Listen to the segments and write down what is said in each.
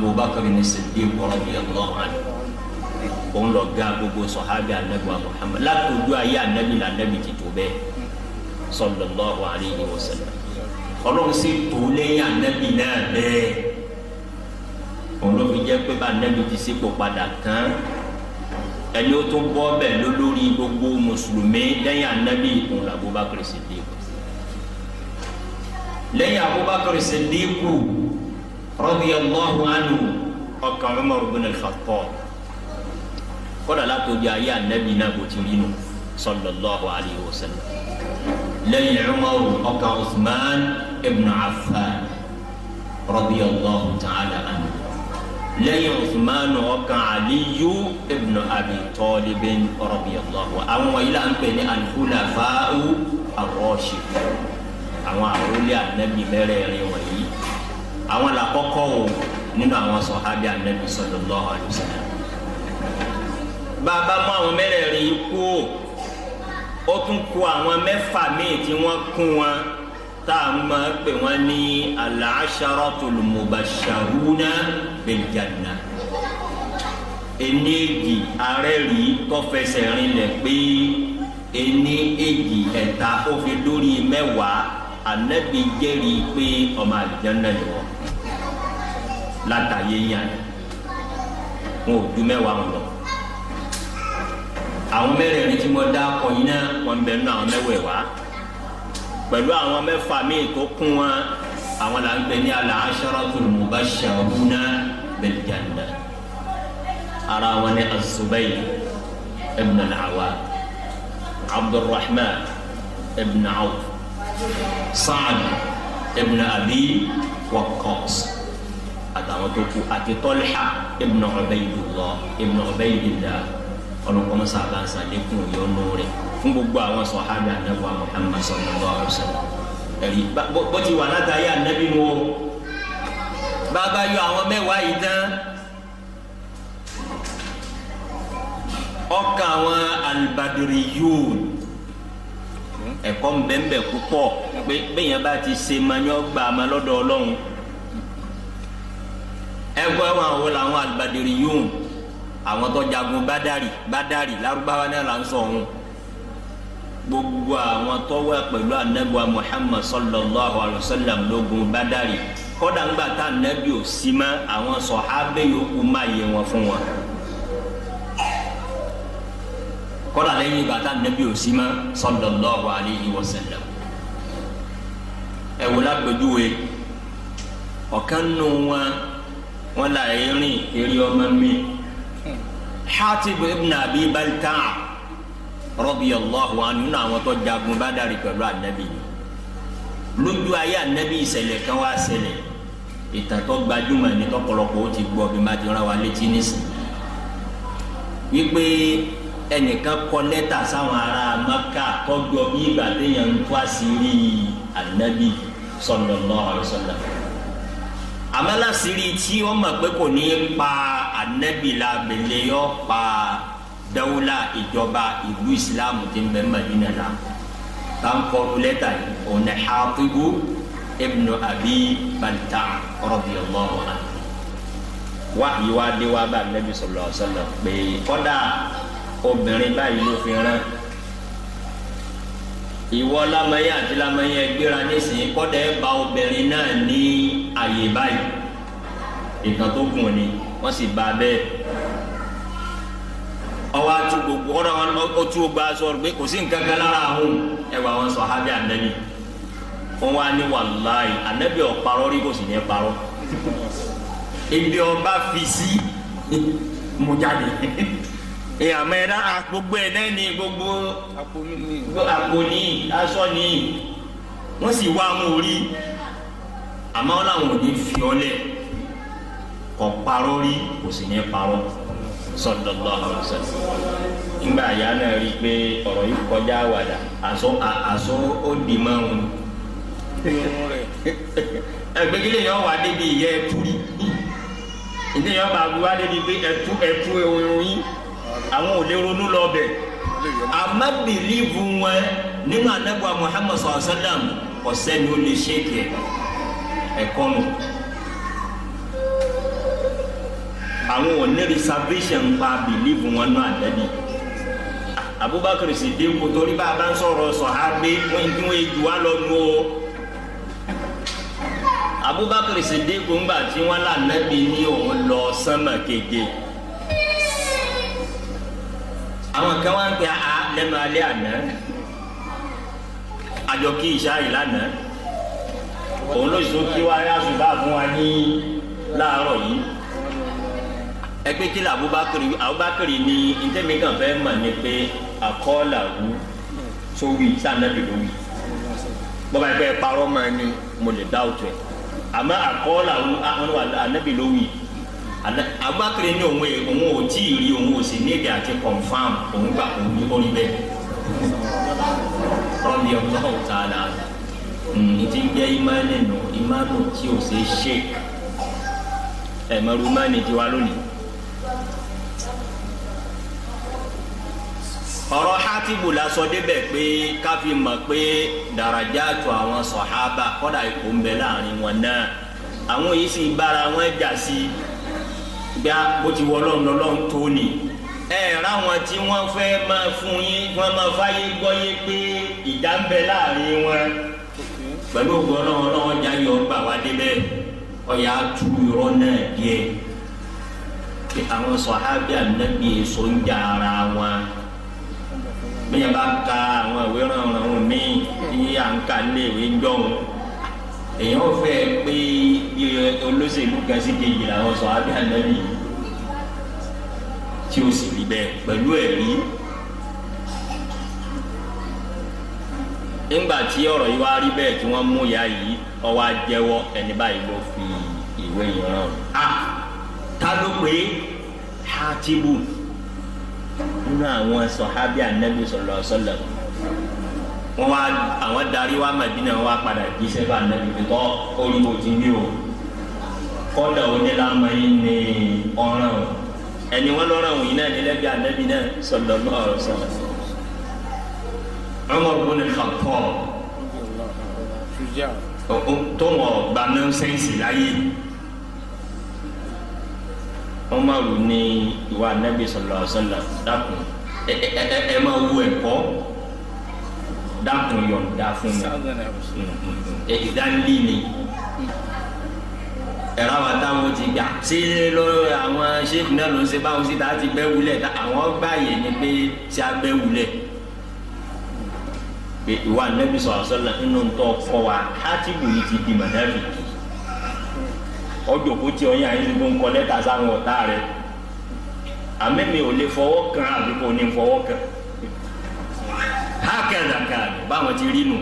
Abubakar ní Siddiq radiyallahu anhu. Òun lọ ga gbogbo sọ̀hábì anabi wa Muhammad látọjú ayé anabi la anabi ti tó bẹ́ẹ̀ sallallahu alayhi wa sallam. Ọlọ́run sì tó lẹ́yìn anabi náà bẹ́ẹ̀. Òun ló fi jẹ́ pé bá anabi ti sípò padà tán, ẹni ó tún bọ́ bẹ́ẹ̀ lólórí gbogbo mùsùlùmí lẹ́yìn anabi, òun là Abubakar Siddiq. Lẹ́yìn Abubakar Siddiq radiyallahu anhu, ọkàn Umar ibn al-Khattab. Kódà látọjú ayé anabi náà bó ti rí nu sallallahu alayhi wa sallam. Lẹ́yìn Umar, ọkàn Uthman ibn Affan radiyallahu ta'ala anhu. Lẹ́yìn Uthman, ọkàn Aliyu ibn Abi Talib radiyallahu. Àwọn wọ̀nyí là ń pè ní al-khulafa'u ar-rashidun, àwọn àrólé anabi mẹ́rẹ̀ẹ̀rin wọ̀nyí. Àwọn làkọ́kọ́ o nínú àwọn sọ̀hábì anabi sallallahu alayhi wa sallam. Bàbá mú àwọn mẹ́rẹ̀ẹ̀rin yìí kú, ó tún kó àwọn mẹ́fà míì tí wọ́n kún wọn, tá a máa pè wọ́n ní al-asharatul mubashsharuna bil janna. Ení, èjì, arẹ́rìí tó fẹsẹ̀ rinlẹ̀ pé ení, èjì, ẹ̀ta, ó fi dórí 10, anabi jẹ́rìí pé ọmọ àlùjánnà ni wọ́n látàyé yàn. Wọn ò ju 10 wọn lọ. Àwọn mẹ́rẹ̀ẹ̀rin tí mo dá kọ yín náà, wọ́n bẹ nínú àwọn mẹ́wẹ̀ẹ̀wá pẹ̀lú àwọn mẹ́fà míì tó kún wọn. Àwọn là ń gbé ní al-asharatul mubashsharuna bil janna. Ara wọn ní Az-Zubayr ibn al-Awwam, Abdulrahman ibn Awf, Sa'ad ibn Abi Waqqas, àtàwọn tó kù, àti Talha ibn Ubaydullah ibn Ubaydillah. Ọlọ́kọ́mọ sábà ń sàlékún ìyọnu rẹ̀ fún gbogbo àwọn sọ̀hábì anabi wa Muhammad sallallahu alaihi wa sallam. Ẹ̀rí bó ti wà látàrí anabi mu o. Bàbá yọ àwọn 10 yìí tán, ọkàn àwọn al-Badriyun, ẹ̀kọ́ nbẹ̀nbẹ̀ púpọ̀ pé bẹ́ẹ̀ yẹn bá ti ṣe ma ní ọgbà ma lọ́dọ̀ Ọlọ́run. Ẹgbẹ́ wọn, àwọn làwọn al-Badriyun, àwọn tó jagun Bádàrí. Bádàrí Lárúbáwá náà là ń sọ ọ̀hún. Gbogbo àwọn tó wà pẹ̀lú anabi wa Muhammad sallallahu alayhi wa sallam lógun Bádàrí, kódà ńgbà tá anabi ò sí mọ́, àwọn sọ̀hábẹ́ yòókù má yẹ wọn fún wọn. Kódà lẹ́yìn ìgbà tá anabi ò sí mọ́ sallallahu alayhi wa sallam. Ẹ wò lápẹjúwe, ọ̀kan nù wọn, wọn là rìn eré ọmọ mi, Hatib ibn Abi Balta'a radiyallahu anhu, nínú àwọn tó jagun Bádàrí pẹ̀lú anabi. Lójú ayé anabi, ìṣẹ̀lẹ̀ kan wá ṣẹlẹ̀. Ìtàn tó gbajúmọ̀ ní tọ́pọ̀lọpọ̀ ó ti gbọ́ bí má ti rán wa létí nísìn, wípé ẹnìkan kọ lẹ́tà sáwọn ará Maka tọ́jọ́ bí ìgbà téèyàn ń tú àṣírí anabi sallallahu alaihi wasallam. Àmàlàsírí tí wọ́n mọ̀ pé kò ní í pa anabi la bẹ̀lẹ̀ yọ pa dawula ìjọba ìlú ìsìlámù tí ń bẹ Madina la tá n kọlu lẹ́tà yìí, òun ni Hatibu ibn Abi Balta'a radiyallahu anhu. Wáyé wá dé wá bá anabi sallallahu alaihi wasallam pé kọ́dà obìnrin báyìí ló fi rán ìwọ lamẹyẹ àti lamẹyẹ gbéra nísìnyí, kọ́dà ẹ bá obìnrin náà ní àyè báyìí. Ìtàn tó gùn ni, wọ́n sì bá a bẹ́ẹ̀. Ọwọ́ atu gbogbo ọ̀rọ̀ wọn, ó tú gbogbo aṣọ rẹ̀ pé kò sí nǹkan kan lára àwọn ẹwà wọn sàhábà ànábì. Wọn wá ní wàláyé, ànábì ọ̀parọ́ rí, kò sì ní parọ́. Ibi ọba fi sí mo jáde ìyàmọ̀ ẹ̀dá gbogbo ẹ̀ náà ní gbogbo àpò ní aṣọ ní. Wọ́n sì wá àwọn orí, àmọ́ wọn làwọn ò ní fi ọ́ lẹ̀. Kò parọ́ rí, kò sì ní parọ́ sallallahu alaihi wasallam. Ńgbà yà náà rí i pé ọ̀rọ̀ yìí kọjá àwàdà, àṣọ àṣọ ó di máa ń ẹgbẹ́gílẹ̀ yẹn wà débi ìyẹ́ ẹtú rí ìdí yẹn bá wá débi pé ẹtú ẹtú irun yín, àwọn ò lè ronú lọ bẹ̀. Àmọ́ belief wọn nínú anabi wa Muhammad sallallahu alaihi wasallam, ọ̀sẹ́ni ó lè ṣe kẹ̀ ẹ̀kọ́ nù. Àwọn ò ní reservation pa believe wọn náà ànábì. Abubakar Siddiq torí bá a bá ń sọ̀rọ̀ sọ̀hábé wọ́n ti wọ́n ju wa lọ nù o. Abubakar Siddiq ńgbà tí wọ́n là nábì ní òun lọ sánmà keje. Àwọn kan wá ń pè á lẹ́nu alẹ́ àná, àjọ kí ìṣá yìí lánàá, òun ló sọ kí wá yá ṣùgbọ́n àfún wa ní láàárọ̀ yìí. Ẹgbẹ́ kí lè Abubakar ní ntẹ́mi kan fẹ́ mọ̀ ní pé àkọọ́là wú sówì sànàbì ló wì. Bọ́ba ẹgbẹ́ parọ́ máa ní mo lè dá òtún ẹ̀, àmọ́ àkọọ́là wú àwọn ànábì ló wì. Abubakar ní òun ò tí ì rí, òun ò sì ní èdè àti confam, òun gbà òun ní orí bẹ́ẹ̀. Rọ́bì Allahu ta'ala ti ń jẹ́ ìmánì nù, ìmánì tí ò ṣe é ṣe ẹ̀mọ́rú ìmánì tiwa lónìí. Ọ̀rọ̀ Hátìbù la sọ débẹ̀ pé káfí mọ̀ pé dàrájàtu àwọn sọ̀hábà kọ́dà ipò ń bẹ láàrin wọn náà. Àwọn yìí sì bára wọn jà sí gbá bó ti wọ Ọlọ́run lọ́lọ́run tó ni. Ẹ ráwọn tí wọ́n fẹ́ máa fún yín, wọ́n máa fáyé gbọ́yé pé ìjà ń bẹ láàrin wọn. Pẹ̀lú ògùn Ọlọ́run Ọlọ́run já yọ gbà wá débẹ̀, ọ̀yà tú irọ́ náà díẹ̀. Àwọn sọ̀hábà Ànábì èso ń jà ara wọn. Bẹ́ẹ̀ bá ka àwọn ìwé ránran míì tí à ń ka lé ìwé jọ̀hún, èèyàn fẹ́ pé bí olóṣèlú kan sí kejì làwọn sọ̀hábà Ànábì, tí ó sì rí bẹ́ẹ̀ pẹ̀lú ẹ̀rí. Ńgbà tí ọ̀rọ̀ yìí wá rí bẹ́ẹ̀ tí wọ́n mú ìyá yìí, ó wá jẹ́wọ́ ẹni báyìí ló fi ìwé yìí rán. A ta ló pé Hátìbù nínú àwọn sọ̀hábì Ànábì sallallahu alaihi wasallam. Wọ́n wá àwọn darí wá Mádínà, wọ́n wá padà jíṣẹ́ bá Ànábì pé tọ́ oríwo ti ní o, kọ́dà onílàmọ́ yìí ní ọ̀ràn o, ẹni wọ́n lọ́ràn òyìn náà nílẹ̀ bí Ànábì náà sallallahu alaihi wasallam. Umar ibn al-Khattab tó wọ́n gba nọ́nsẹ́nsì láyé. Umaru ní ìwà Ànábì sallallahu alaihi wasallam, dákun ẹ máa wú ẹ̀kọ́, dákun yọ̀ǹda fún mi. Ìdánilí ni ẹ̀rọ àwọn táwọn ti gbà sí lórí àwọn ṣéèkì náà ló ń ṣe báwọn síta ti bẹ́ wulẹ̀, àwọn gbà yé ni pé ṣé a bẹ́ wulẹ̀. Pé ìwà Ànábì sallallahu alaihi wasallam nínú tó kọ́ wa, Hátìbù yìí ti di mọ̀nàfìkì. Ọjọ́ kó tí ọyàn ayé tó ń kọ lẹ́tà sáwọn ọ̀tá rẹ̀. Àmì mi ò lè fọwọ́ kan àbí kò ní fọwọ́ kan. Hákẹ́dàkà báwọn ti rí nù.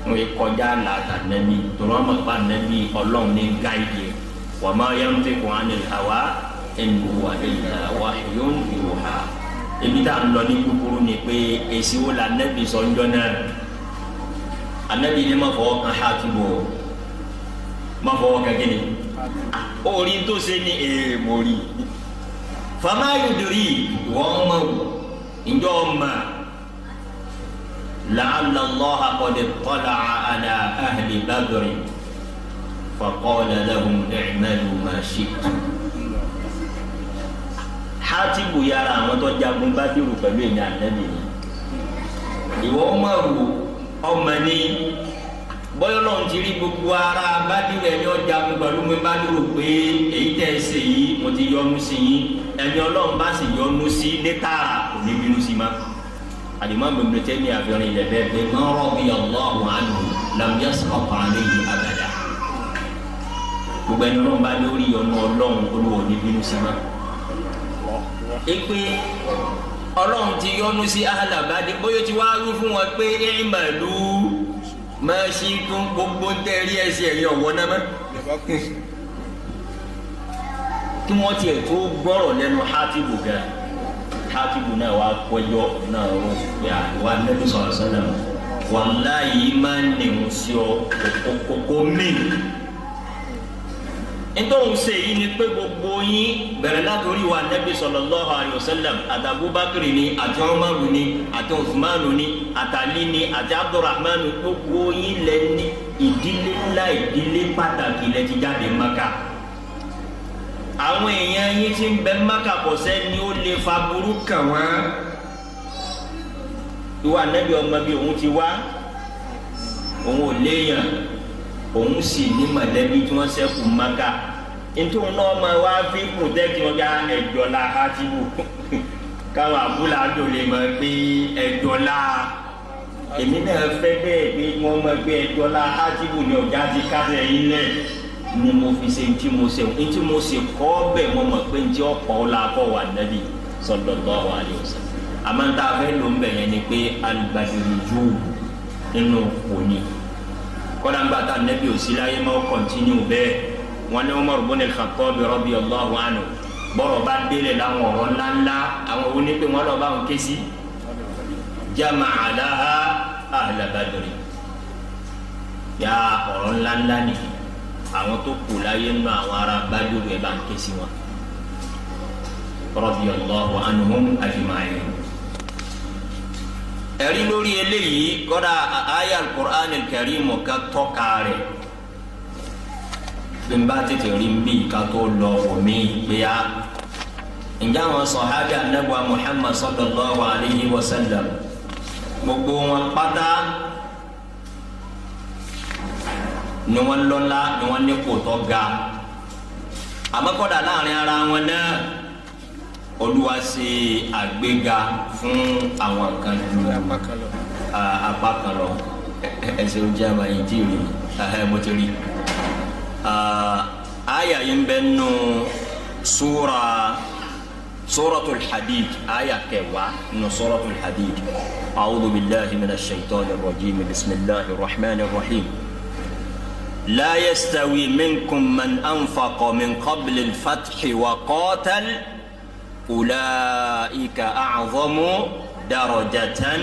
Wọ́n yẹ kọjá làtà nẹ́bí, tòrọ́ mọ̀ pa nẹ́bí Ọlọ́run ní gáìdì. Wa ma yantiqu anil hawa in huwa illa wahyun yuha. Ebi tá a lọ ní kúkúrú ni pé èsì wo la nẹ́bí sọ̀njọ́ náà. Ànẹ́bí ni má fọwọ́ kan Hátìbù o, má fọwọ́ kan kíni. Orí tó ṣe ni èèmọ̀ rí. Fama yudri wọ́n mọ̀ njọ́ ma la'alla Allaha qad ittala'a ala ahli Badri faqala lahum i'malu ma shi'tum. Hátìbù yára àwọn tó jagun Bádìrù pẹ̀lú èmi Ànábì ni. Ìwọ Umaru ọmọ ní bọ́yọ̀ lọ́n ti rí gbogbo ara Bádìrù ẹni ọ̀jagun pẹ̀lú mi Bádìrù pé èyí tẹ́ ẹ ṣe yìí mo ti yọ́nú sí yín, ẹni Ọlọ́run bá sì yọ́nú sí ní tààrà kò ní bínú sí ma. Al-Imam Ibn Taymiyyah àfihàn ilẹ̀ bẹ́ẹ̀ pé man radiya Allahu anhu lam yaskhat alayhi abada. Gbogbo ẹni Ọlọ́run bá lórí ọ̀nà Ọlọ́run Olúwa ò ní bínú sí ma. Ipe Ọlọ́run ti yọ́nú sí ahla Badr, bóyá ti wá rú fún wọn pé i'malu ma shi'tum, gbogbo ń tẹ́ rí ẹsẹ̀ ẹ̀yìn ọ̀wọ́ náà mọ́. Kí wọ́n tiẹ̀ tó gbọ́rọ̀ lẹ́nu Hátìbù gan, Hátìbù náà wá kọjọ́ náà rò pé àwa Ànábì sallallahu alaihi wasallam wàláyé máa ń nìhun sí ọ kókó mí. Nítorí ṣe yìí ni pé gbogbo yín bẹ̀rẹ̀ látòrí wa Ànábì sallallahu alaihi wasallam àti Abubakar ni àti Umaru ni àti Usmanu ni àti Ali ni àti Abdurrahmanu, gbogbo yín lẹ ní ìdílé ńlá, ìdílé pàtàkì lẹ ti jáde Maka. Àwọn. Àwọn èèyàn yín tí ń bẹ Mákà kò sẹ́ni ó lè fa burú kàn wọ́n. Ìwà Ànábì ọmọ bíi òun ti wá, òun ò léèyàn, òun sì ní mọ̀lẹ́bí tí wọ́n ṣẹ́kù Mákà. Nítorí náà máa wá fi protect wọn ká ẹjọ́ la Hátìbù káwọn àbúlà àdó lè mọ̀ pé ẹjọ́ la èmi náà fẹ́ bẹ́ẹ̀ pé wọ́n mọ̀ pé ẹjọ́ la Hátìbù ni ọ̀gá ti kásẹ̀ yín lẹ̀ ni mo fi ṣe ntí mo ṣe ntí mo ṣe kọ́ bẹ́ẹ̀ mo mọ̀ pé ntí ọ̀pọ̀ la kọ́ wà Nábì sallallahu alaihi wasallam. Àmọ́ tá a fẹ́ lò ń bẹ̀ yẹn ni pé alibadiri jù nínú òní kọ́dà ń gbà tá Nábì ò sí láyé máa kọ́ntínú bẹ́ẹ̀. Wọn ní Umar ibn al-Khattab radiyallahu anhu bọ́rọ̀ bá délẹ̀ láwọn ọ̀rọ̀ ńláńlá àwọn onípe wọn lọ́ọ́ bá wọn ké sí jama'a laha ahla Badri ya ọ̀rọ̀ ńláńlá nìyí àwọn tó kù láyé nínú àwọn ará Badri ẹ̀ bá ń ké sí wọn radiyallahu anhum ajma'in. Ẹ̀rí lórí eléyìí kọ́dà àyà al-Qur'an al-Karim ká tọ́ka rẹ̀ bí n bá tètè rí n bí ká tó lọ omi gbéya. Ǹjẹ́ àwọn sọ̀hábì anábọ̀ Muhammad sallallahu alayhi wa sallam gbogbo wọn pátá ni wọn lọ́lá ni wọn ní kò tọ́ ga, àmọ́ kọ́dà láàrin ara wọn náà Olúwa ṣe àgbéga fún àwọn kan ju apá kan lọ. Ẹsẹ̀ ojú àmà yìí ti rí mo ti rí. Aya yìí ń bẹ nù suratul Hadid aya kẹwàá nù suratul Hadid. A'udhu billahi minash shaitanir rajim bismillahir rahmanir rahim. La yastawi minkum man anfaqa min qabli al-fathi wa qatal ulaika a'zamu darajatan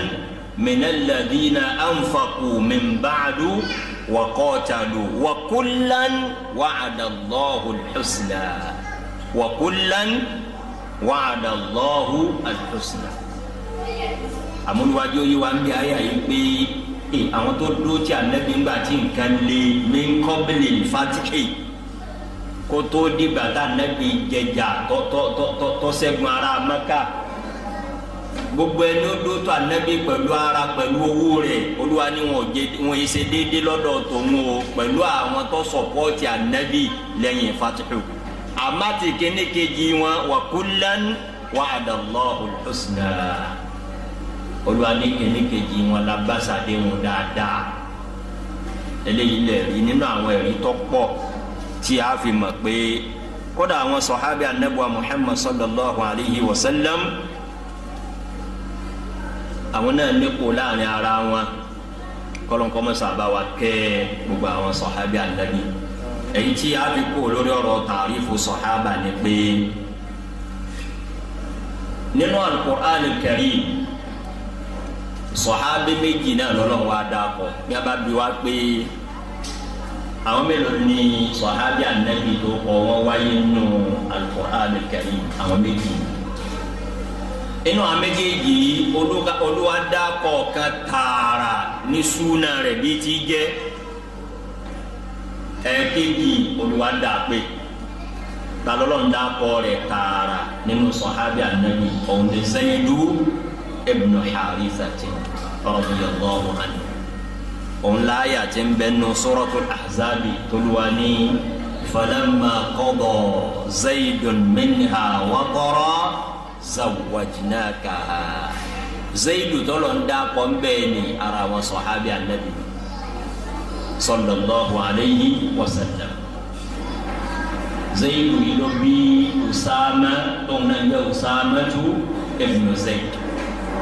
min alladhina anfaqu min ba'du wa qatalu wa kullan wa'ada Allahu al-husna wa kullan wa'ada Allahu al-husna. Àmúlùwájú yìí wá ń bí ayé yìí pé àwọn tó dúró tí Ànábì ńgbà tí nǹkan lé min qabli al-fathi kó tó dìgbà tá Ànábì jẹjà tó ṣẹ́gun ará Mẹ́kà, gbogbo ẹni ó dó tó Ànábì pẹ̀lú ara pẹ̀lú owó rẹ̀ Olúwa ni wọn yìí ṣe déédéé lọ́dọ̀ tòun o pẹ̀lú àwọn tó sọ̀pọ́ọ̀tì Ànábì lẹ́yìn fatihu. Àmọ́ ti kíní kejì wọn wa kullan wa'ada Allahu al-husna, Olúwa ní kíní kejì wọn labásàdé wọn dáadáa. Eléyìí lè rí nínú àwọn ẹ̀rí tó pọ̀ tí a fi mọ̀ pé kódà àwọn sọ̀hábì Ànábì wa Muhammad sallallahu alayhi wa sallam àwọn náà nípò láàrin ara wọn. Kọlọ́nkọ́mọ́sá bá wa kẹ́ gbogbo àwọn sọ̀hábì Ànábì. Èyí tí a fi kó lórí ọ̀rọ̀ tàrífù sọ̀hábà ni pé nínú Al-Qur'an Al-Karim sọ̀hábì méjì náà lọ́lọ́run wa dákọ̀. Bí a bá bi wá pé àwọn mélòó ni sọ̀hábì Ànábì tó kọ́ wọ́n wáyé nínú Al-Qur'an Al-Karim, àwọn méjì. Inú àwọn méjèèjì Olúwa dákọ̀ kan tààrà ní súnà rẹ̀ bí ti jẹ́. Ẹ̀ẹ́kejì Olúwa dá pé talọ́lọ́n dákọ̀ rẹ̀ tààrà nínú sọ̀hábì Ànábì òun ní Zaidu ibn Harithati radiyallahu anhu. Òun láyà tí ń bẹ nù Suratul Ahzabi tolúwa ní falamma qada Zaidun minha watara zawwajnakaha. Zaidu tọ́lọ̀ ń dákọ̀ ń bẹ́ẹ̀ ni ara wọn sọ̀hábì Ànábì sallallahu alayhi wa sallam. Zaidu yìí ló bí Usama tóun náà jẹ́ Usamatu ibn Zaid.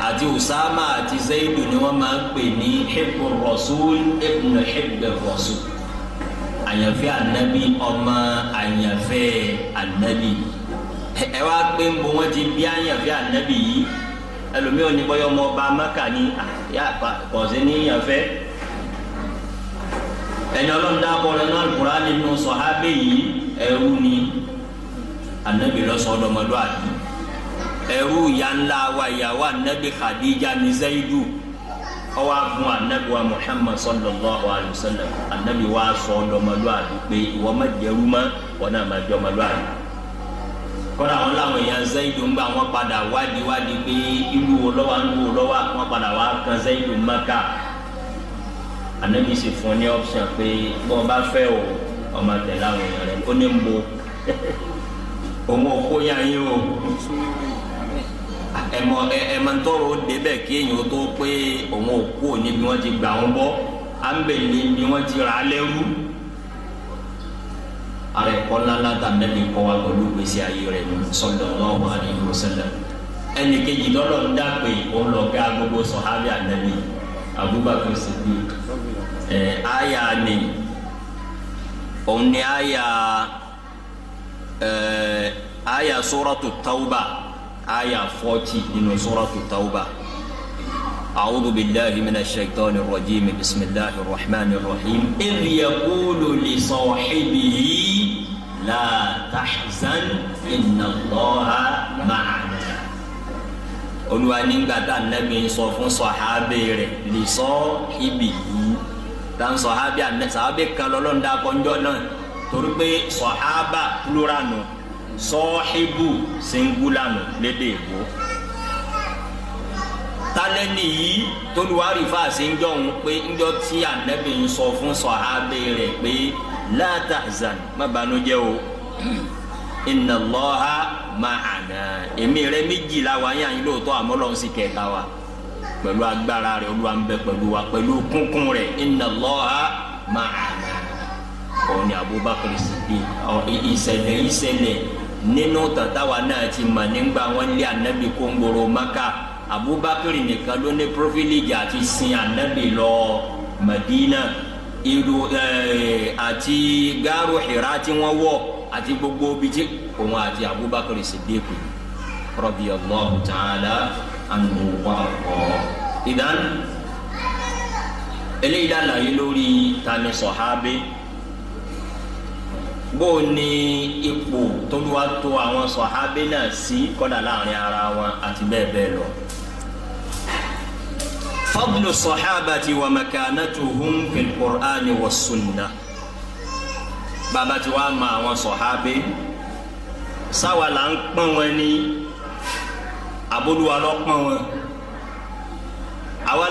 Àti Usama àti Zaidu ni wọ́n máa ń pè ní hibbu rasul ibn hibbi rasul, àyànfẹ́ Ànábì ọmọ àyànfẹ́ Ànábì. Ẹ wá pé ń bo wọn ti bí àyànfẹ́ Ànábì yìí, ẹlòmíràn ní bọ́yọ̀ ọmọ ọba Mẹ́kà ní kọ̀ọ̀sí ní àyànfẹ́. Ẹni Ọlọ́run dákọ̀ rẹ̀ náà Al-Qur'ani nínú sọ̀hábẹ́ yìí ẹrú ni Ànábì lọ́sọ̀ọ́dọ̀mọdọ́ àbí ẹrú ìyá ńlá wa ìyàwó Ànábì Khadija ní Zaidu ọwọ́ agun Ànábì wa Muhammad sallallahu alayhi wa sallam. Ànábì wa sọ ọdọmọdọ́ àbí pé ìwọ má jẹrú mọ́ wọn náà má jẹ ọmọdọ́ àbí. Kọ́dà wọn làwọn èèyàn Zayidu ń gbà wọn padà wádìí wádìí pé ìlú wo lọ́wọ́ ìlú wo lọ́wọ́, wọn padà wá kan Zayidu Maka. Anabi sì fún ní option pé bọ́n bá fẹ́ o, ọmọ tẹ̀lé àwọn èèyàn rẹ̀. Ó ní ń bo òun ò kó yá yín o. Ẹmọ ẹmọ ntọrọ débẹ̀ kí èèyàn tó pé òun ò kú níbi wọn ti gbà wọn bọ, à ń bẹ níbi wọn ti rà á lẹ́rú. Ara ẹ̀kọ́ ńláńlá tà nẹ́bi kọ́ wa pẹ̀lú gbèsè ayé rẹ̀ ní sallallahu alaihi wasallam. Ẹnì kejì tọ́lọ̀ ń dá pé òun lọ gá gbogbo sọ̀hábì ànábì, Abubakar Siddiq. Ẹ̀ àyà ni òun ni àyà ẹ̀ àyà Suratu Tawba, àyà 40 nínú Suratu Tawba. أعوذ بالله من الشيطان الرجيم، بسم الله الرحمن الرحيم. إذ يقول لصاحبه لا تحزن إن الله معنا. Olúwa nígbà tá Ànábì ń sọ fún sọ̀hábì rẹ̀, لصاحبه, tá ń sọ̀hábì sàhábì kan lọ́lọ́ńdà kọ́njọ́ náà, torí pé sọ̀hábà plural nù, صاحب singular nù lédè Èbó. Talẹ́ni yìí tolúwarì fàṣẹ ń jọ̀hún pé ńjọ́ tí Ànábì ń sọ fún sọ̀hábì rẹ̀ pé لا تحزن, má banújẹ́ o, إن الله معنا, èmi rẹ méjìlá wa yàn yín lóòótọ́, àmọ́ Ọlọ́run sì kẹta wa pẹ̀lú agbára rẹ̀. Olúwa ń bẹ pẹ̀lú wa pẹ̀lú kúnkún rẹ̀. إن الله معنا. Òun ni Abubakar Siddiq. Ìṣẹ̀lẹ̀ ìṣẹ̀lẹ̀ nínú tàtàwa náà ti mọ̀ nígbà wọn lé Anabi kóńgòrò Maka, Abubakar nìkan ló ní privilege àti sin Anabi lọ Madina, ìlú àti gáàrú Hira tí wọ́n wọ̀ àti gbogbo bíi tí òun àti Abubakar Siddiq رضي الله تعالى عنه وأرضاه. إذن eléyìí lálàyé lórí tani sọ̀hábí, bó ní ipò tólúwa tó àwọn sọ̀hábí náà sí kọ́dà láàrin ara wọn àti bẹ́ẹ̀ bẹ́ẹ̀ lọ. فضل الصحابة ومكانتهم في القرآن والسنة. Bàbá tí wàá ma àwọn sọ̀hábí, sáwà là ń pọ́n wọn ní aboluwa lọ pọ́n wọn. Àwa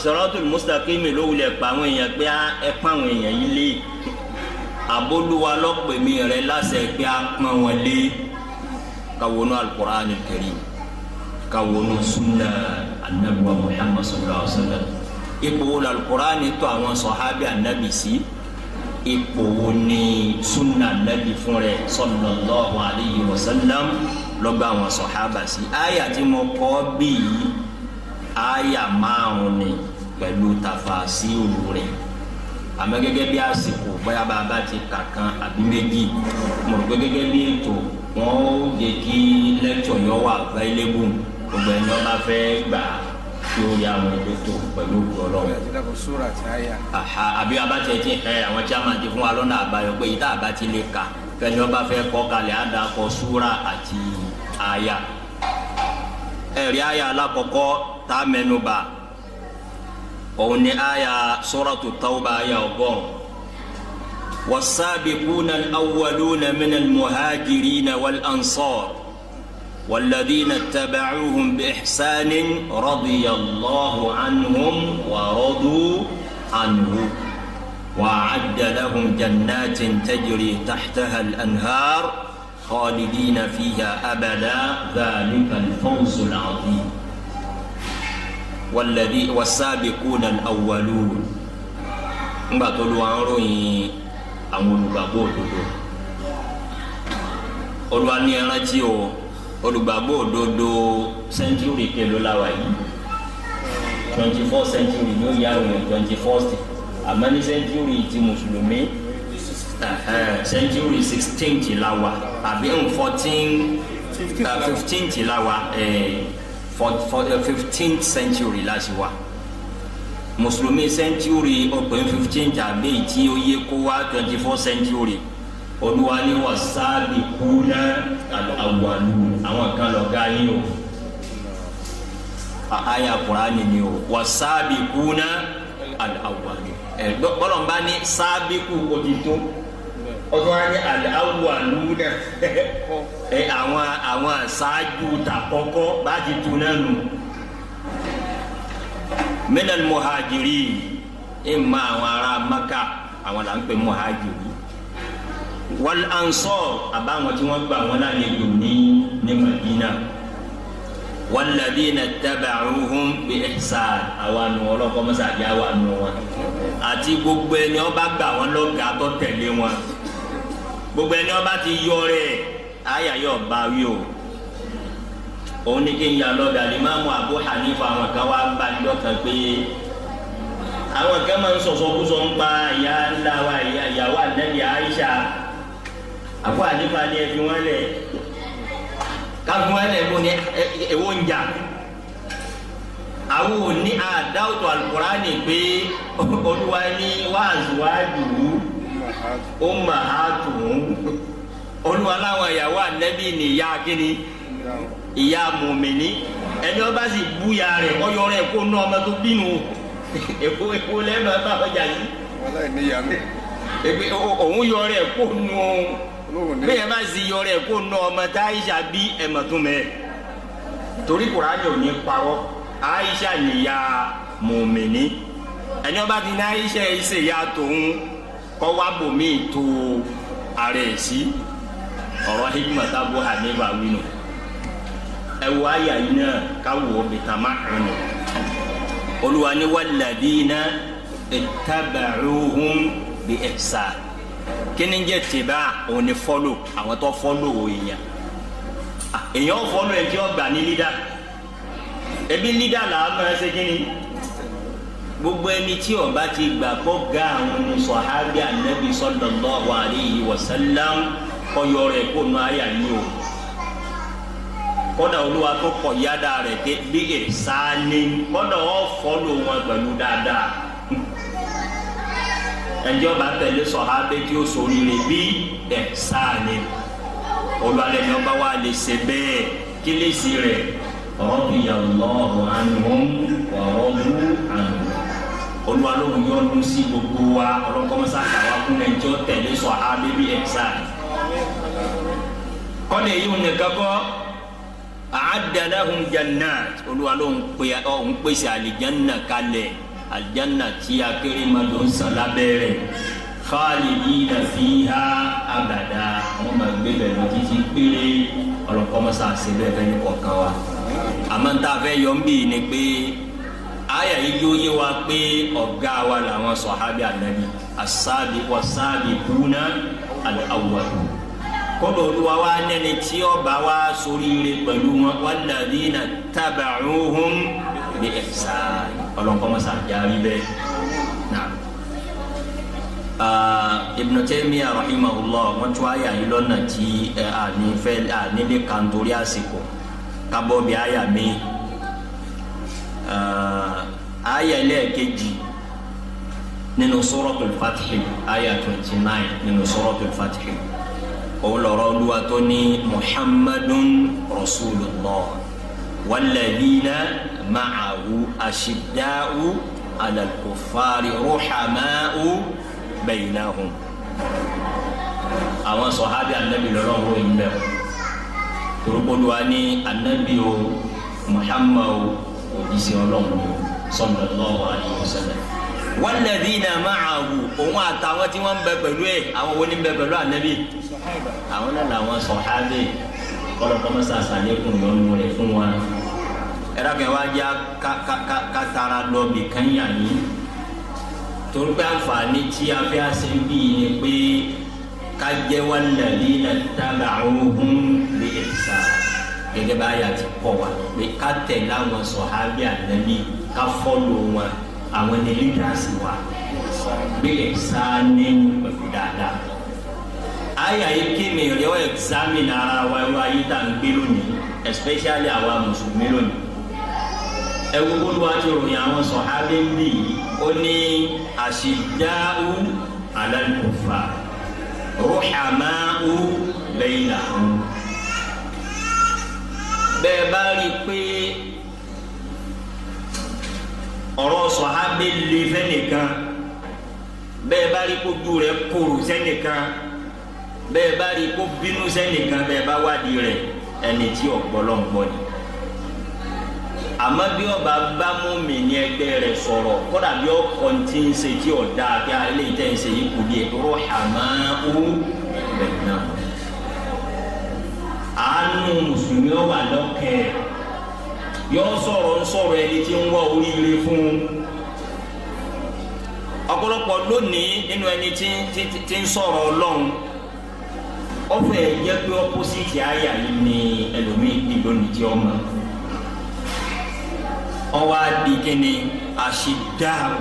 siratul mustaqim ló wulẹ̀ pa àwọn èèyàn pé ẹ pọ́n àwọn èèyàn yìí lé, aboluwa lọ pè mí rẹ lásẹ̀ pé a pọ́n wọn lé. Ka wọnú al-Qur'an al-Karim, ka wọnú sunna anabi wa Muhammad صلى الله عليه وسلم. Ipò wo al-Qur'an tó àwọn sọ̀hábì anabi sí? Ipò wo ni sunna anabi fún rẹ̀ صلى الله عليه وسلم lọ́gbà àwọn sọ̀hábà sí? Àyà tí mo kọ́ bíi àyà márùn ni pẹ̀lú tafasiru rẹ̀, àmọ́ gẹ́gẹ́ bí àsìkò, bóyá bàbá ti kà kan àbí méjì, mo rò pé gẹ́gẹ́ bí ètò wọn ó jẹ́ kí lecture yọ wà available, gbogbo ẹni wọn bá fẹ́ gbà kí ó rí àwọn ètò tó pẹ̀lú Ọlọ́run. Àbí abatẹ ti ẹ àwọn chairman ti fún wa lọ́nà àbáyọ pé ìta àbá ti lè kà, fẹ́ni wọn bá fẹ́ kọ́ kalẹ̀, á dà kọ súra àti àyà. Ẹ̀rí àyà alákọ̀ọ́kọ́ tá a mẹ́nu bà, òun ni àyà Suratu Tawba, àyà 100. والسابقون الأولون من المهاجرين والأنصار والذين اتبعوهم بإحسان رضي الله عنهم ورضوا عنه وأعد لهم جنات تجري تحتها الأنهار خالدين فيها أبدا ذلك الفوز العظيم. والذي والسابقون الأولون, ńgbà tó lu àwọn ròyìn àwọn olùgbàgbọ́ òdodo, Olúwa ní ẹrántí o, olùgbàgbọ́ òdodo. Century kelo la wà yìí? 24 century ní ó yà wọ́n, 21st, àmọ́ ní century ti mùsùlùmí, century 16 ti la wà, àbí 14, 15 ti la wà, 15th century la ṣe wà. Mùsùlùmí century ọ̀pẹ̀ 15 tàbí tí ó yẹ kó wá 24 century. Olúwa ní والسابقون الأولون, àwọn kan lọ gá yín o. Àyà Kùránì ni o, والسابقون الأولون. Ẹ bọ́lọ̀ ń bá ní سابق òtítọ́. Ọdún wa ní al-awwaluna, ẹ àwọn aṣáájú ta kọ́kọ́ bá ti tu náà nù. Minal muhajirin, ìmọ̀ àwọn ará Maka, àwọn là ń pè muhajiri, wal ansar, àbáwọn tí wọ́n gbà wọn lálejò ní Madina, walladhina taba'uhum bi ihsan, àwa nù ọlọ́kọ́ mọ́sàdí àwa nù wọn, àti gbogbo ẹni ó bá gbà wọn lọ́gàá tó tẹ̀lé wọn. Gbogbo ẹni ó bá ti yọ rẹ̀, àyà yóò bá wí o. Òun ní kí n yà lọ́dà Limamu Abu Hanifa, àwọn kan wá bá lọ́kàn pé àwọn kan máa ń sọ̀sọ̀kúsọ ń pa ìyá ńlá wa, ìyàwó ànábì Aisha. Abu Hanifa ni ẹ fi wọn lẹ̀, káfí wọn lẹ̀, bó ni èwo ń jà? Àwọn òní àdáwòtò Alukurani pé Olúwa ní wàzúwájú ummahatuhum. Olúwa láwọn ìyàwó ànábì ní ìyá kínní, ìyá mùmíní. Ẹni ọba sì búya rẹ̀, ọyọ rẹ̀ kó ná ọmọ tó bínú. Èkó èkó lẹ́nu ẹ bá ọjà yìí òun yọ rẹ̀ kó nù. Bẹ́ẹ̀ bá sì yọ rẹ̀ kó nù ọmọ tá Aisha bí, ẹ̀mọ̀tún mẹ́, torí Kùránì ò ní parọ́. Aisha nìyá mùmíní. Ẹni ọba ti ní Aisha yìí ṣe ìyá tòun, kọ́ wá bòmí tó ara ẹ̀ sí. Ọ̀rọ̀ hikmata Abu Hanifa wínú. Ẹ wọ àyà yìí náà ká wò ó bìtàmá ẹnu. Olúwa ní walladhina ittaba'uhum bi ihsan. Kíni jẹ́ tìbá? Òun ni follow, àwọn tó follow èèyàn. Èèyàn follow ẹ̀ tí ó gbà ní leader. Ebi leader là á máa ṣe kíni? Gbogbo ẹni tí ó bá ti gbà kó ga àwọn ní sọ̀hábì ànábì sallallahu alayhi wa sallam, kọ́ rẹ̀ kó nu àyà yìí o. Kọ́dà Olúwa tó kọ̀ yáda rẹ̀ pé bí ìsáni, kọ́dà ó follow wọn pẹ̀lú dáadáa. Ẹnjẹ́ ọba tẹ̀lé sọ̀hábẹ́ tí ó ṣoríire bí ìsáni, Olúwa lẹ́ni ọba wa lè ṣe bẹ́ẹ̀, kí lè sí rẹ̀? Radiyallahu anhum wa radu anhu. Olúwa ló ń yọ́nú sí gbogbo wa. Ọlọ́kọ́mọsá kàwá kún ẹnjẹ́ tẹ̀lé sọ̀hábẹ́ bí ìsáni. Kọ́dà yìí ń nìkan kọ́, a'adda lahum jannat. Olúwa ló ń pè ọ́ ń pèsè àlìjánná kalẹ̀, àlìjánná tí akérèmọdò ń sàn lábẹ́rẹ́, khalidina fiha abada. Wọ́n máa gbé bẹ̀rẹ̀ lọ títí péré. Ọlọ́kọ́mọsá ṣe bẹ́ẹ̀ fẹ́ ní kọ̀ọ̀kan wa. Àmọ́ tá a fẹ́ yọ ń bì ní pé àyà yìí yóò yé wa pé ọ̀gá wa làwọn sọ̀hábì ànábì, as-sabi was-sabiquna al-awwal. Kọ́dọ̀ Olúwa wa nẹni tí ó bá wa ṣoríire pẹ̀lú wọn, walladhina taba'uhum bi ihsan. Ọlọ́nkọ́mọsá járí bẹ́ẹ̀ náà. Ibn Taymiyyah rahimahullah, wọ́n tún àyà yìí lọ́nà tí àní fẹ́ ànílé kan torí àsìkò, kábọ̀ bí àyà mi. Àyà ẹlẹ́ẹ̀kejì nínú Suratul Fath, àyà 29 nínú Suratul Fath, òun lọ̀rọ̀ Olúwa tó ní Muhammadun rasulullah walladhina ma'ahu ashidda'u 'ala al-kuffari ruhama'u baynahum. Àwọn sọ̀hábì anabi lọ́rọ̀ wọ yìí bẹ́ẹ̀ torúkọlùwà ní anabi o, Muhammad òjíṣẹ́ Ọlọ́run o, sallallahu alayhi wa sallam, walladhina ma'ahu, òun àtàwọn tí wọ́n ń bẹ pẹ̀lú ẹ̀. Àwọn wo ni ń bẹ pẹ̀lú anabi? Àwọn náà làwọn sọ̀hábì. Kọlọ́kọ́mọ́sá sàlékún yọnu rẹ̀ fún wa. Ẹ̀rọ kẹ́ wá já ká tara lọ bí kányà yín, torí pé àǹfààní tí a fẹ́ ṣe ń bí ni pé ká jẹ́ walladhina taba'uhum bi ihsan, gẹ́gẹ́ bá yà ti kọ́ wa pé ká tẹ̀lé àwọn sọ̀hábì ànábì, ká follow wọn, àwọn ní leaders wa, bi ihsan, ní pẹ̀lú dáadáa. Àyà yìí kí mi rẹ̀ ọ́ examine ara wa, ẹ̀rọ ayé tá à ń gbé lónìí, especially àwa mùsùlùmí lónìí. Ẹ̀wù Olúwa ti ròyìn àwọn sọ̀hábì ń bì yìí, ó ní ashidda'u 'ala al-kuffar ruhama'u baynahum. Bẹ́ẹ̀ bá rí i pé ọ̀rọ̀ sọ̀hábì lè fẹ́ nìkan, bẹ́ẹ̀ bá rí kójú rẹ̀ kóró sẹ́nìkan. Bẹ́ẹ̀ bá rí kó bínú sẹ́nìkan, bẹ́ẹ̀ bá wádìí rẹ̀, ẹni tí ọ̀gbọ́lọ́ngbọ́ ni. Àmọ́ bí ọba bá mú mi ní ẹgbẹ́ rẹ̀ sọ̀rọ̀, kódà bí ọkọ̀ tí ń ṣe tí ò dáa, kí eléyìí tẹ̀ ń ṣe yìí kù díẹ̀, ruhamau bainahum. Àánú mùsùlùmí ó wà lọ́kẹ́, yọ sọ̀rọ̀ ń sọ̀rọ̀ ẹni tí ń wá oríire fún un. Ọ̀pọ̀lọpọ̀ lónìí nínú ẹni tí ń sọ̀rọ̀ Ọlọ́run, ọ̀fẹ́ jẹ́ pé opposite àyà yìí ni ẹlòmíì di lónìí tí ó mọ̀. Ọwọ́ adi kíni? Ashidda'u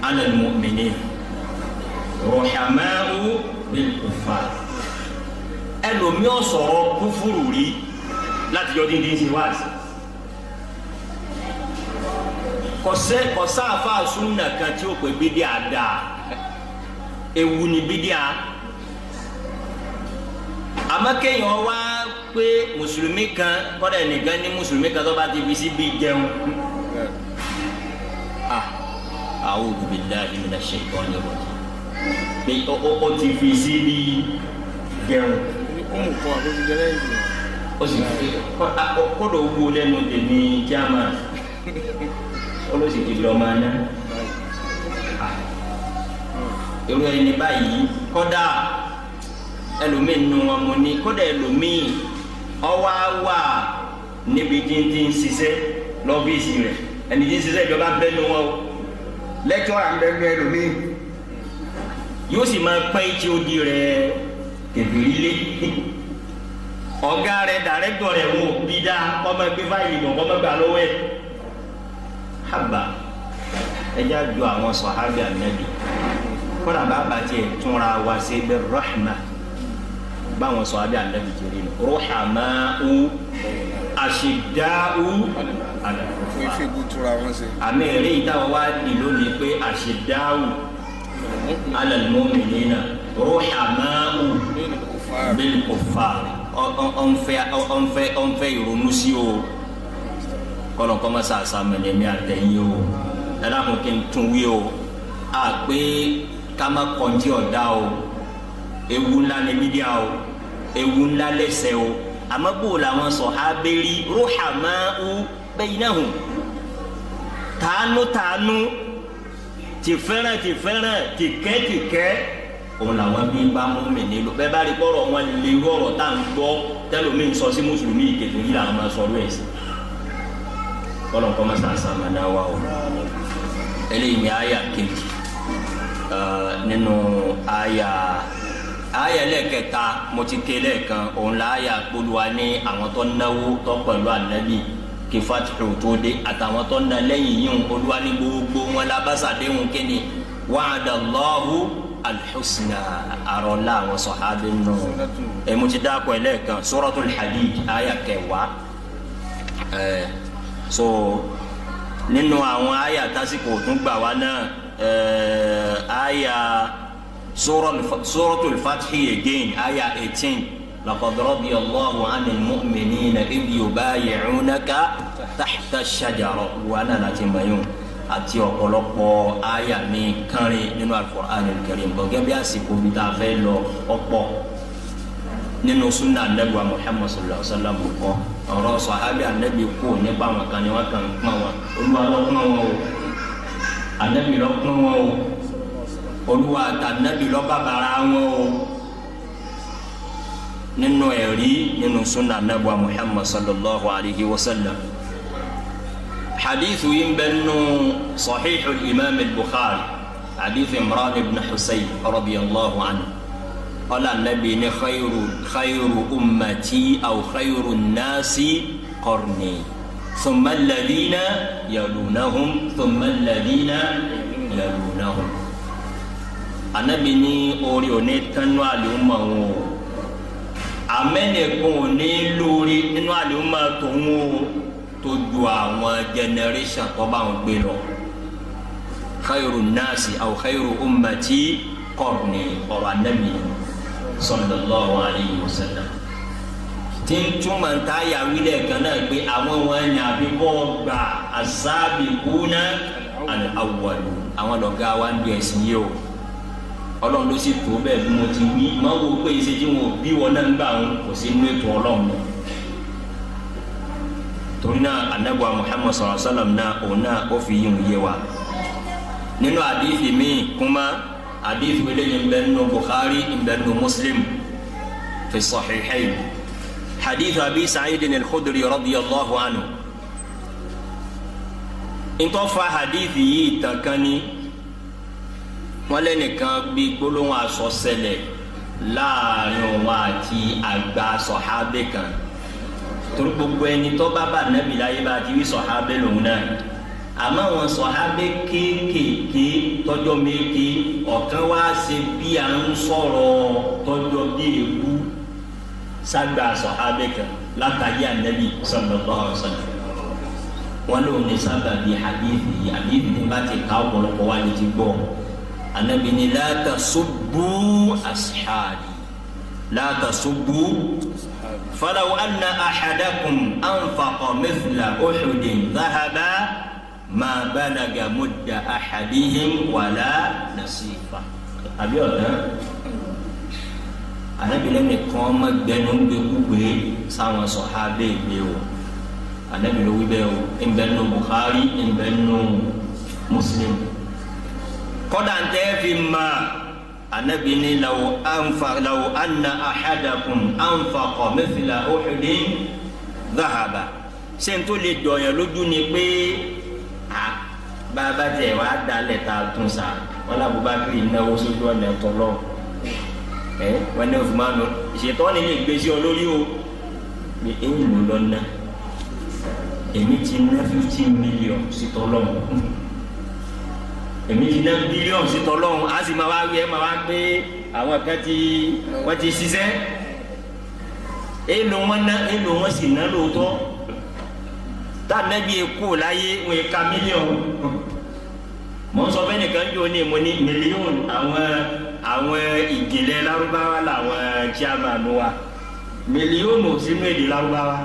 'ala al-mu'minin ruhama'u bil-kuffar. Ẹlòmíì ọ̀sọ̀rọ̀ kúfúrú rí láti yọ dídí ṣe wáàsí. Kọsá àfa súnà kan tí ó pè bídíà dáa, ewu ni bídíà. Àmọ́ kéèyàn wá pé mùsùlùmí kan, kọ́dà ẹnìkan ní mùsùlùmí kan tó bá ti fi sí bí jẹun. Ah, a'udhu billahi minash shaitani rajim, pé ó ti fi sí bí jẹun. Ó mú kọ́ àbójú jẹ lẹ́yìn ìgbà. Ó sì kọ́dọ̀ wúwo lẹ́nu tèmi chairman, ó ló sì ti lọ́ máa ná irú ẹni báyìí. Kọ́dà ẹlòmíì nù wọn mo ní, kọ́dà ẹlòmíì ọwọ́ wà níbi tí ń ti ń ṣiṣẹ́ lọ́fíìsì rẹ̀, ẹni tí ń ṣiṣẹ́ ìjọba bẹ́ẹ̀ nu wọn o. Lecturer ń bẹ nu ẹlòmíì. Yóò sì máa pẹ́ tí ó di rẹ̀ kẹfìrí lé ọ̀gá rẹ̀, director rẹ̀, wò bí dá kọ́mọ gbé fáìlì bọ̀, kọ́mọ gbà lọ́wọ́ ẹ̀. Haba, ẹ já ju àwọn sọ̀hábì ànábì, kódà bàbá tiẹ̀ túnra wá sí bẹ́ẹ̀ rahma báwọn sọ̀hábì ànábì ti rí nu, ruhamau ashiddau ala Fún ife ìbú túra wọn ṣe. Àmì èrè yìí táwọn wá di lónìí pé ashiddau ala al-mu'minina ruhamau bil kuffar, ọ̀nfẹ́ ọ̀nfẹ́ ọ̀nfẹ́ ìrònú sí o. Kọlọ̀ kọ́ masa àsàmẹ̀lẹ̀ mi àtẹ̀yìn o. Ẹ dákun, kí n tún wí o, a pé ká má kọ́ntì ọ̀dá o. Ewu ńlá ni mídíà o, ewu ńlá lẹ́sẹ̀ o. Àmọ́ bò làwọn sọ̀hábẹ́rì ruhamau bainahum, tàánú tàánú, tìfẹ́ràn tìfẹ́ràn, tìkẹ́ tìkẹ́, òun làwọn bí bá mú mi nílò. Bẹ́ẹ̀ bá rí kọ́rọ̀ wọn lè rọrọ̀ tá à ń gbọ́ tẹ́lómi ń sọ sí mùsùlùmí ìkẹtù yìí làwọn máa sọ̀rọ̀ ẹ̀ sí. Kọ́lọ̀ kọ́ máa sàṣà máa ná wa o. Eléyìí ni àyà kejì nínú àyà lẹ́ẹ̀kẹta mo ti ké lẹ́ẹ̀kan. Òun la àyà kpolúwa ní àwọn tó náwó tó pẹ̀lú ànábì kí fatihu tó dé, àtàwọn tó ná lẹ́yìn yìí, olúwa ní gbogbo wọn lábàṣàdéhùn kíni? Wa'adallahu alhusna. Àrọ̀lá àwọn sọ̀hábì nù ẹ̀ mo ti dáko ẹ̀ lẹ́ẹ̀kan, suratul hadid àyà 10. Ẹ̀ so nínú àwọn àyà tásìkò tún gbà wá náà, àyà suratul fathi again, àyà 18, laqad radiyallahu anil mu'minina idh yubayi'unaka tahta ash-shajara, wà náà láti mayún, àti ọ̀pọ̀lọpọ̀ àyà mi kánrin nínú al-Qur'an al-Karim. Gẹ́gẹ́ bí àsìkò bí tá a fẹ́ lọ, ọ̀pọ̀ nínú sunna anabi wa Muhammad sallallahu alaihi wa sallam kọ́ ọ̀rọ̀ sọ̀hábì anabi kú nípa àwọn kan ni wọ́n kàn ń pọ́n wọn. Olúwa ló pọ́n wọn o, anabi ló pọ́n wọn o, Olúwa àtànabi ló bàbàrà wọn o, nínú ẹ̀rí nínú sunna anabi wa Muhammad sallallahu alaihi wa sallam. Hadithu yìí ń bẹ nínú Sahihu imam al-Bukhari, hadith Imran ibn Husayn radiyallahu anhu. Qala anabi ní khayru khayru ummati aw khayru nasi qarni, thumma alladhina yalunahum, thumma alladhina yalunahum. Anabi ní orí òní tánú àlùmọ̀ wọn o, amẹ́nìkan ò ní lórí nínú àlùmọ̀ tòun o tó ju àwọn generation tó bá wọn gbé lọ. Khayru nasi aw khayru ummati qarni, ọ̀rọ̀ anabi sallallahu alayhi wa sallam tí ń túmọ̀ ń ta yàwílẹ̀ kan náà pé àwọn wọn ní àfikọ́ gbà as-sabiquna al-awwalun, àwọn lọ́gá wa ń di ẹ̀sìn yìí o. Ọlọ́run ló sì tó bẹ́ẹ̀ bí mo ti wí. Má wo pé ṣe tí wọn ò bí wọn náà ń gbà wọn kò sí inú ètò Ọlọ́run lọ. Torí náà anabuwa Muhammad sallallahu alaihi wa sallam náà òun náà ó fi yín yé wa. Nínú àdìsí mi kuma àdìsí eléyìí ń bẹ nínú Bukhari, ń bẹ nínú Muslim fi sahihayn. Hadith Abi Sa'id al-Khudri radiyallahu anhu. Ntọ́fà hadithi yìí tàn kan ní wọ́n lẹ́nìkan bí gbólóhùn aṣọ ṣẹlẹ̀ láàrin òun àti àgbà sọ̀hábẹ́ kan. Torí gbogbo ẹni tó bá bá nàbì láyé bá ti wí sọ̀hábẹ́ lòun náà, àmọ́ àwọn sọ̀hábẹ́ kéékèèké tọ́jọ́ méje ọ̀kan wá ṣe bí à ń sọ̀rọ̀ tọ́jọ́ bí èkú ságbà sọ̀hábẹ́ kan látàgé ànábì sallallahu alaihi wasallam. Wọn lòun ní sábà bíi hadithi yìí. Hadithi ní bá ti ká ọ̀pọ̀lọpọ̀ wá ní ti gbọ́. Anabi ni la tasubbu ashabi, la tasubbu falaw anna ahadakum anfaqa mithla uhudin dhahaba ma balaga mudda ahadihim wala nasifa. Àbí ọ̀tán anabi lẹ́nìkan má gbẹnu gbẹkúgbẹ sáwọn sọ̀hábẹ́ gbé o. Anabi ló wí bẹ́ẹ̀ o, ń bẹ nù Bukhari, ń bẹ nù Muslim. Kọ́dà ń tẹ́ fi ma anabi ni law anfa law anna ahadakum anfaqa mithla uhudin dhahaba. Ṣé n tó lè dọ̀yàn lójú ni pé a bàbá tẹ̀ wá dalẹ̀ ta tún sa wọn làbúbákiri náwó sójú ọ̀nà tọ́lọ́ ẹ wọn ní Usmanu ṣètò ni lè gbé sí ọ lórí o ní èèlò lọ́nà èmi ti ná 50 million sí tọ́lọ́mù, èmi ti ná billion sí tọ́lọ́mù. A sì máa wá wí ẹ máa wá pé àwọn kan ti wọ́n ti ṣiṣẹ́. Èèlò wọn ná, èèlò wọn sì ná lóòótọ́. Tá nẹ́bí kú láyé wọn ka mílíọ̀nù. Mọ̀ ń sọ fẹ́ nìkan jò ní mo ní mílíọ̀nù. Àwọn ìjìnlẹ̀ Lárúbáwá làwọn chairman wa, mílíọ̀nù sínú èdè Lárúbáwá.